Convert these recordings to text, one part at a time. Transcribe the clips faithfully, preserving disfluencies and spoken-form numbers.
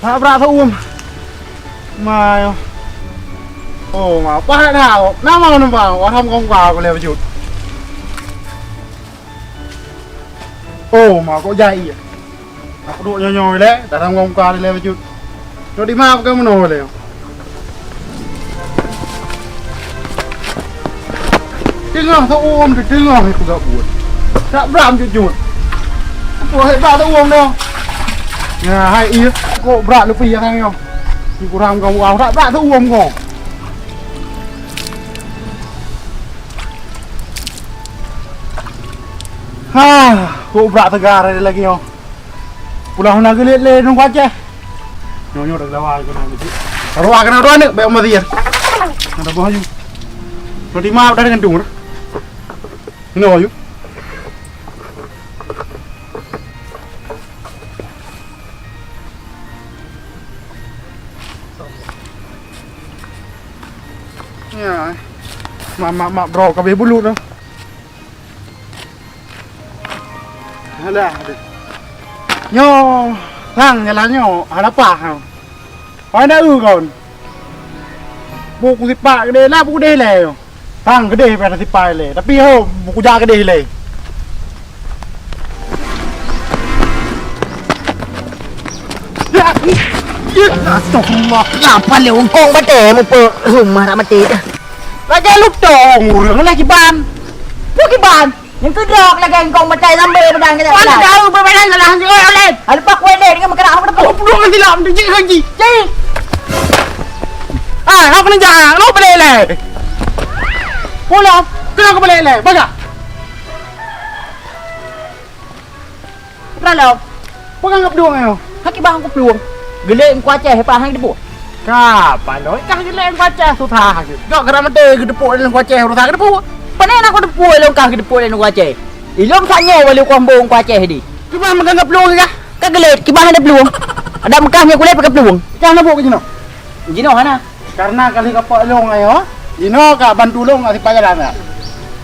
Brat-brat seuuem. Ma, yo. Oh, ma, paih dah. Nama numpang? Wah, tham kong ka lé bacut. Oh, ma, kok jai. Aku duk nyoe-nyoe lé, dalam muka lé bacut. Dok di ma bukan meunoe lé. Teungoh seuuem, teungoh peugah buet. Tak bram jujur. Apa hebat seuuem dah. Ya, hai iya. Kok brat leupie ya kang yo. Kurang kau wow, tak brat seuuem kau. Ha, kok brat tegar lagi yo. Pulang na geulet lé nunggu Aceh. Nyoe nyoe dah lawa kena mesti. Lawa kena dua aneuk baik Umar Zia. Ada buah ayu. Nanti maaf dah dengan dengar. Ini ayu. Ya. Mak mak mak bro kabeh bulu tu. Alah. Nyoe, sang jalan nyoe, hana paih. Hana eu kon. Buku sipak gede lah, buku deh lé. Sang gede pada sipak lé. Tapi ho, buku jak gede lé. Ya, ya, astagfirullah. Kenapa lé ungkong batai mupe rumah nak mati dah. Lagèe lutông ureueng lagèe kiban. Peue kiban? Nyang keudroe lagèe engkong batai sampai pedang kena. Wah, tahu bebelan salah si orang lain. Ada pak kuat deh dengan makanan apa tu? Belum silap tu cik haji. Cik. Ah, apa ni jangan? Lo boleh leh. Pulang. Kenapa boleh leh? Baga. Ralom. Peue ka ngap dueng nyoe? Haki bah kuplueng. Geulek Teungku Aceh pah hang deupok. Ka, paloi kah geulek Teungku Aceh susah. Gak geura meuté geudepok lé Teungku Aceh susah geudepok. Pane na kutepok lôn kah geudepok lé Teungku Aceh. Ilôn sak nyoe walu kuah mbong Teungku Aceh di. Kiban meugangga plueng kah? Ka geulek, kiban ada plueng. Ada meukah nyoe kulét pakai plueng. Cah na bok jinoe. Jinoe hana. Karena kali kapok long ayo. Jinoe ka bantu long ngasih pajalan ya.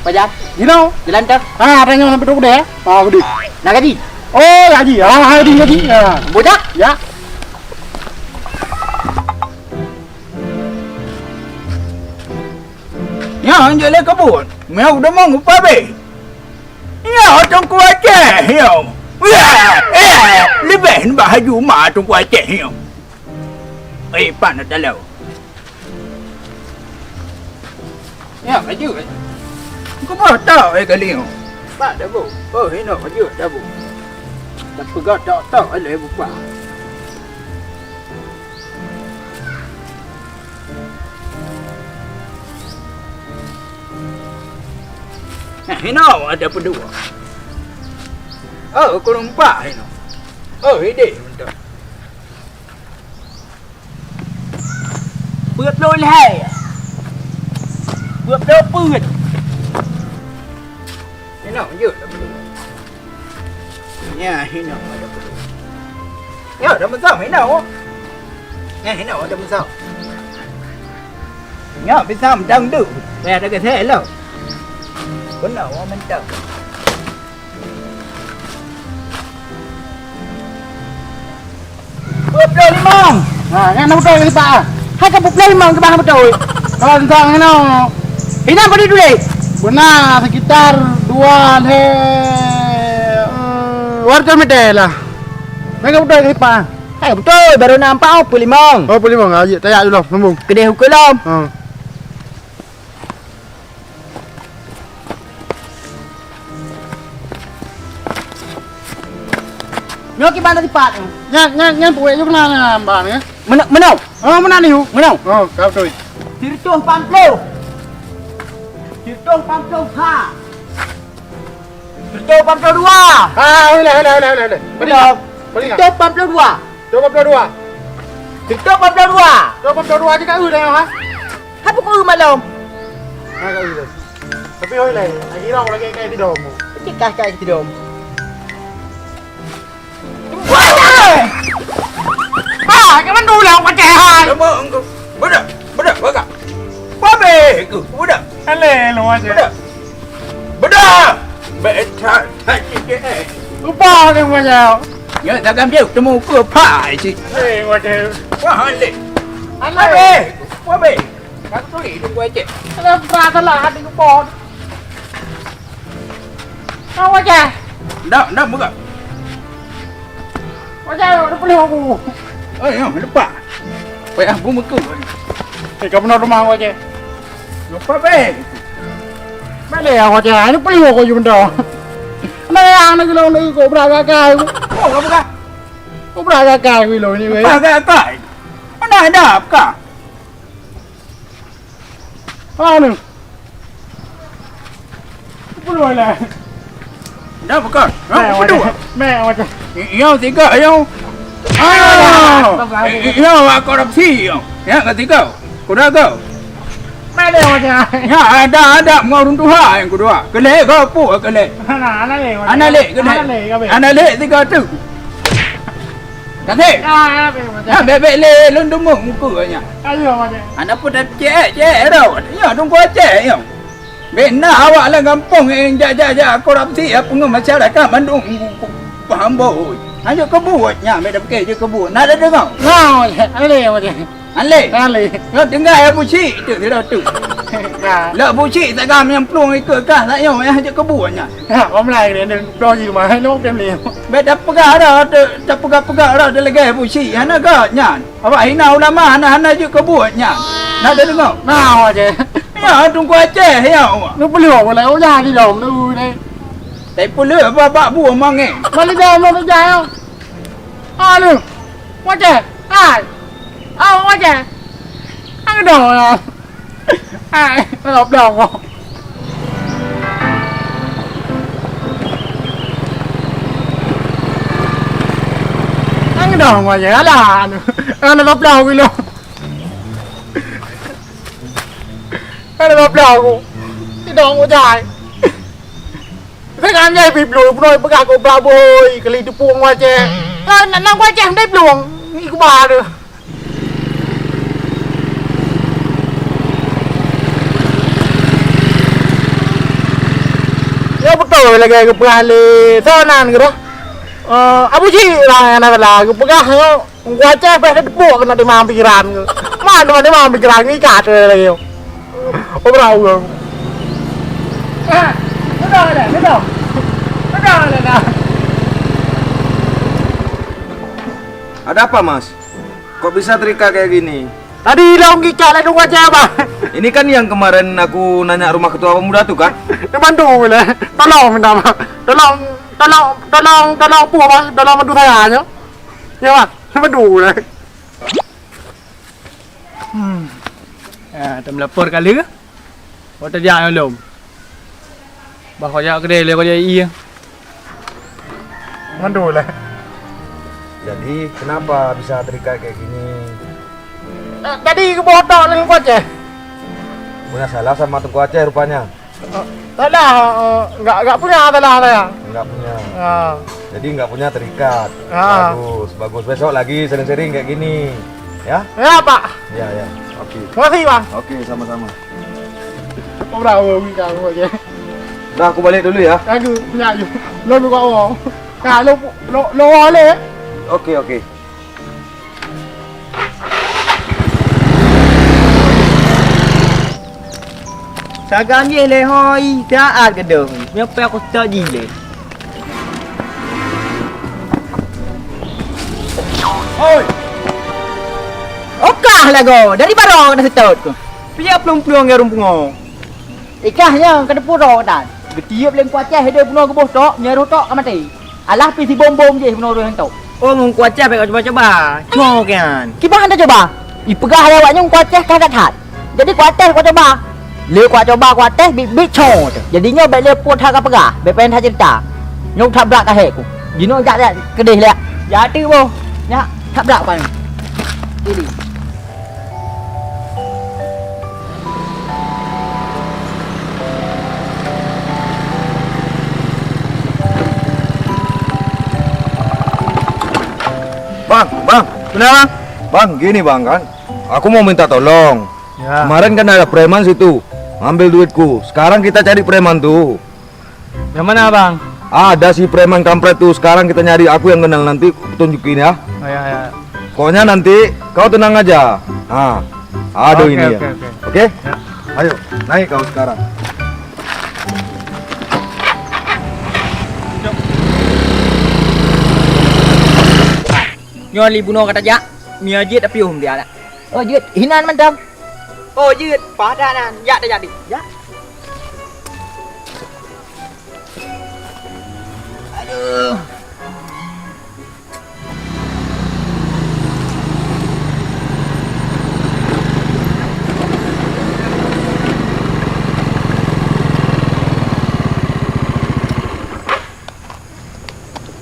Pajar. Jinoe. Jalan ter. Ha, ada yang sampai duduk deh. Ha, gede. Nak gaji? Oh, gaji. Ha, ha, gaji, gaji. Ha. Bodak? Ya. Ya, anjay le kebun. Mau udah mau ngupa be. Ya, Teungku Aceh, ya. Ya, ya. Lebih bahaju ma Teungku Aceh, ya. Eh, pan ada lo. Ya, baju. Kau mau tahu eh kali ni? Pak dah bu. Oh, ini baju dah bu. Tak pegang tak tahu ada buka. Nah, ini ada berdua. Oh, kurang empat ini. Oh, ini untuk. Peuet ploh lhèe. Peuet ploh peuet. Hinoe jeuet dah peuet. Nya, hinoe dah peuet. Ya, dah meusam hinoe. Nya, hinoe dah meusam. Nya, bisa mantong tu. Saya ada ke saya lo. Kena orang mantong. Peuet ploh limong. Ha, nyan na beutôi sipa. Hai ka peuet ploh limong keu bah beutôi. Kalau tentang inoe. Inan padum tuléh? Beuna sekitar dua lhèe, eh, dua ratus meter lah. Nyan ka beutôi sipa. Hai beutôi baru nampak oh peuet limong. Oh, peuet limong. Ha, jeuet, tajak dulu, sambung. Keudeh ukeue lom. Ha. Nyoe kiban sipat nyoe. Nyan, nyan, nyan puwék ju keunan nyan ban nyoe. Meunoe, meunoe. Oh, meunan nyoe. Meunoe. Oh, ka beutôi. Sireutoh peuet ploh. Sireutoh peuet ploh ha. Sireutoh peuet ploh dua. Ha, uleh, uleh, uleh, uleh, uleh. Beri. Sireutoh peuet ploh dua. Sireutoh peuet ploh dua. Sireutoh peuet ploh dua. Sireutoh peuet ploh dua jih ka eu dah, ha? Hana peue malom. Ha, ka eu dah. Tapi hôi lai, lagi rong lagi kai tidom. Cit kah kai tidom. Wah! Ha, ka mandum lah pacah hai. Lama engkau. Bedak, bedak, bagak. Babe, ku bedak. Aleh, lu aja. Bedak. Bedak. Bedak. Lupa dia punya. Nyoe tagam jeuet temu ke pai cit. Hei, waduh. Wah, lé. Alah. Wah, be. Wah, be. Aku tuli tunggu aja. Alah, salah hati kepon. Kau aja. Ndak, ndak buka. Aja, udah penuh aku. Oh, ya, lupa. Payah bu meku. Eh, kamu nak rumah aku aja. Lupa, be. Balik aku aja. Ini penuh aku je benda. Nah, yang nak gelong ni kau beragak kai. Oh, kamu kah? Kau beragak kai lo ni, be. Beragak kai. Mana ada apa? Anu. Sepuluh lah. Dah bukan. Ha, Mek, apa tu? Mek, macam. Yang tiga, yang. Ah, yang korupsi, yang. Yang ketiga. Kuda kau. Mek dia macam. Ya, ada, ada. Mau runtuh ha yang kedua. Kelek kau apa kelek? Anak, anak leh, macam. Anak lek, kelek. Anak leh, kau. Anak lek tiga tu. Kasih. Ah, anak leh, macam. Ha, bebek le, lun dumuk muka nya. Ayo, macam. Anak pun dah cek, cek dah. Ya, tunggu cek, ya. Bina awak lam gampông nyang jak-jak-jak korupsi, ya, peungeuh masyarakat mandum paham boh. Hana jeuet keu buet nyan, beda pikir jeuet keu buet. Nak ada dengar? Nah, ale, ale. Ale? Ale. Lo tinggal ya buci tu, tu, tu. Nah. Lo buci tak gam yang pelung ikut kah, tak nyoe, ya, jeuet keu buet nyan. Ha, orang lain dia, dia, dia, dia, dia, dia, dia, dia. Beda peugah dah, tak peugah-peugah dah, dia lagi buci. Hana gak nyan. Awak hina ulama hana-hana jeuet keu buet nyan. Nak deungoe? Nah, awak je. Ya, Teungku Aceh, ya, awak. Nu peuleueh awak lagèe udah di dalam tu ni. Tapi peuleueh babak buah mangeng. Balik dalam tu dah. Ah, lu. Wajah. Hai. Ah, wajah. Ang dah. Hai, lop dong. Ang dong wajah. Alah, anu. Anu lop dong wilo. Anu lop dong. Tidak mau jai. Saya kan jai biblu, bro, pegang kau braboi, kali tepung wajah. Kan nak wajah dai blong. Ni kubar. Ya beutôi lagèe geupeugah lé soe nan keudroe. Eh, Abu Cik lah nyang na salah geupeugah nyoe. Geupeugah Aceh payah teupok keuneuk teuma pikiran. Man teuma-teuma pikiran ngikat lagèe nyoe. Oh, beurau ureueng. Ah, sudah dah, sudah. Sudah dah, dah. Ada apa, Mas? Kok bisa terikat kayak gini? Tadi ilong gicak laju ngajar, Bang. Ini kan yang kemarin aku nanya rumah ketua pemuda tuh, kan? Dia bantu boleh. Tolong minta maaf. Tolong, tolong, tolong, tolong apa, Bang? Tolong bantu saya aja. Ya, Bang. Bantu boleh. Hmm. Ah, dah melapor kali ke? Awak tajak ngon lom. Bah kau jak keudè lé kau jak ie. Mandul lah. Jadi, kenapa bisa terikat kayak gini? Eh, tadi keuboh tok lé Teungku Aceh. Punya salah sama Teungku Aceh rupanya. Eh, salah, eh, enggak, enggak punya salah saya. Enggak punya. Ah. Jadi enggak punya terikat. Ah. Bagus, bagus. Besok lagi sering-sering kayak gini. Ya? Ya, Pak. Ya, ya. Oke. Makasih, Bang. Oke, sama-sama. Ora wong kamu aja. Dah, aku balik dulu ya. Aku punya aja. Lo buka wong. Nah, lo lo lo le. Oke, oke. Sagan ye le hoi, taat gedong. Nyope aku tak jile. Oi! Okah lagoe, dari barô keuneuk seutôt keuh. Piye plueng-plueng ya rumpung? Ikah nyoe ka teupuro that. Geutiep lé Teungku Aceh, hideuh bunoe geuboh tok, meunyoe roh tok ka maté. Alah pi sibom-bom jih bunoe roh nyan tok. Oh, Teungku Aceh bèk coba-coba. Cok nyan. Kiban hana coba? Ipeugah lé awak nyoe Teungku Aceh ka that-that. Jadi kuatéh kucoba. Lé kucoba kuatéh biet-biet cho teuh. Jadi nyoe bèk lé peue that kapeugah, bèk péng that ceurita. Nyoe that brat kahé ku. Jinoe jak, jak keudeh lé. Jak ateueh boh. Nyak that brat pan. Jadi. Bang, bang. Kenapa? Bang, gini bang kan. Aku mau minta tolong. Ya. Kemarin kan ada preman situ, ngambil duitku. Sekarang kita cari preman tuh. Yang mana, Bang? Ada si preman kampret tu, sekarang kita nyari, aku yang kenal, nanti tunjukin ya. Oh, ya, ya. Pokoknya nanti kau tenang aja. Ha. Ada ini ya. Oke, oke. Ya. Ayo, naik kau sekarang. Nyoe li bunoe ka tajak, mie jeuet tapi hom dia. Oh, jeuet hinan mantong. Oh, jeuet, padan nan. Jak tajak di. Jak. Aduh.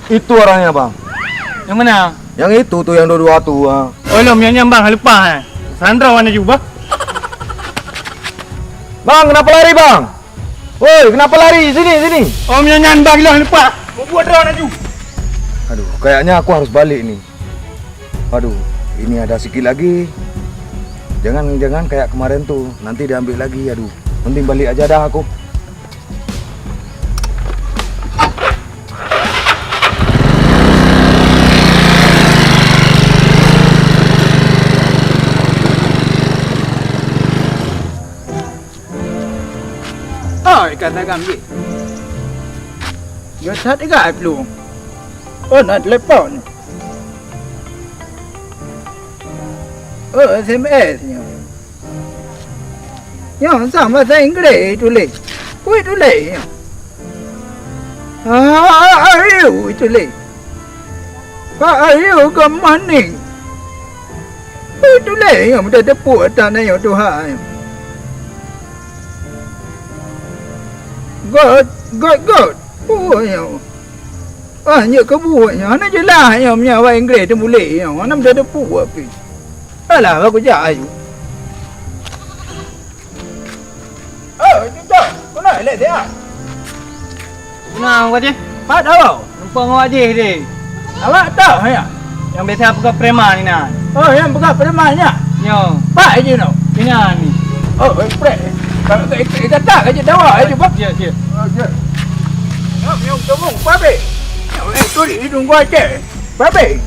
Itu orangnya, Bang. Yang mana? Yang itu tuh, yang dua-dua tuh, ha. Oh, lom, yang nyan, Bang, leupah, eh. Sandra warna jubah. Bang, kenapa lari, Bang? Woi, kenapa lari? Sini, sini. Om, yang nyan, Bang, lah leupah. Membuat roh laju. Aduh, kayaknya aku harus balik nih. Aduh, ini ada sikit lagi. Jangan-jangan kayak kemarin tuh, nanti diambil lagi. Aduh, mending balik aja dah aku. Oi, ka tagam jih. Yo that iga ai plueng. Oh, na telepon. Oh, S M S nyoe. Nyoe sang bahasa Inggréh tuléh. Peue tuléh nyoe? How are you tuléh? How are you? Good morning. Peue tuléh nyoe, meutateupeue ata na nyoe tuha nyoe. Good, good, good. Peue nyoe? Ah, nyoe keubuet nyoe. Hana jeulaih nyoe, meunyoe awak Inggréh teumuléh nyoe. Hana meutateupeue pih. Alah, bah kujak aju. Oh, itu tu. Keunoe lé siat. Keunoe, Wak Jih. Pat awak? Numpang Wak Jih deh. Awak tahu, ya? Nyang biasa peugah preman inan. Oh, nyang peugah preman nyan? Nyoe. Pat aju nyoe? Inan ni. Oh, eh, prek. Kalau tak, eh, eh, kata ka jeuet dawa, eh, cuba. Ya, ya. Oh, ya. Nyok, nyok, tunggu, pabe. Nyok, eh, tu di hidung gua, cek. Pabe.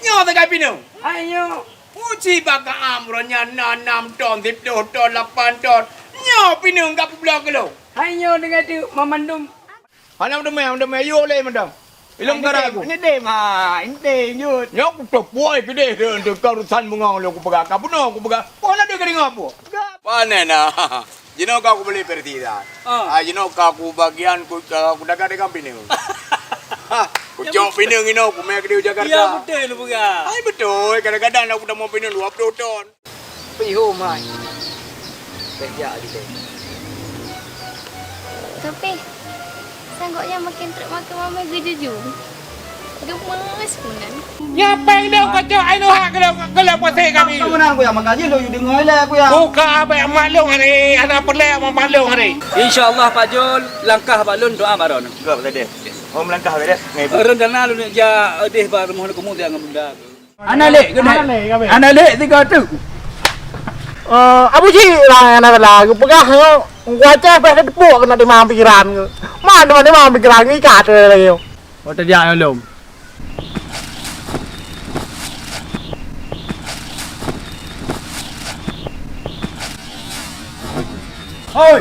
Nyoe sagai pineung. Hai nyoe. Uji bak Amron nyan na nam ton, siplôh ton, lapan ton. Nyoe pineung ka peubloe keu lôn. Hai nyoe deungon teuk mamandum. Hana meuteumé, meuteumé, yôh lé mantong. Ilôn gara aku. Ini deh, ma, ini deh, jut. Nyoe kuteupuai keudeh, teuka urusan beungoh lôn kupeugah, ka bunoe kupeugah. Peue na deh ka deungoe peue? Pane na. Jinoe ka kubeli Persi dah. Ah. Ah, jinoe ka kubagian ku, ka kudagang-dagang pineung. Kucok pineung inoe kumè keudéh u Jakarta. Ya, beutôi lôn peugah. Ai beutôi, kadang-kadang na kutamong pineung dua ploh ton. Pih ho mai. Pih jak di teh. Tapi sang gobnyan makin trép makin mamai geujuju. Gemes meunan. Nyan péng lôn kacok ai lôn hak geuleuh, geuleuh puasé kami. Kamu nang kuyang makan jih, lôn yue deungoe lé kuyang. Buka abéh mak lôn hari, hana peureulèe mak, mak lôn hari. Insya Allah Pak Jul, langkah bak lôn doa bak droeneuh. Enggak, Pak Deh. Oh, melangkah, Pak Deh. Ngai, Bu. Rencana lôn jak, eh, deh bak rumoh lôn keumu tiang ngon bunda. Hana lé, keunoe. Hana lé, kabeh. Hana lé, tiga tu. Eh, Abu Ji lah yang hana salah. Geupeugah nyoe, gua ceh peh teupok keunoe di mambing pikiran. Mana di mambing pikiran ni kat lagi. Oh, tajak nyoe lom. Hoi!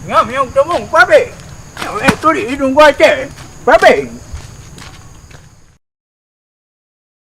Ngam nyang teumong, pabe. Eh, tu di hidung gua cek. Pabe.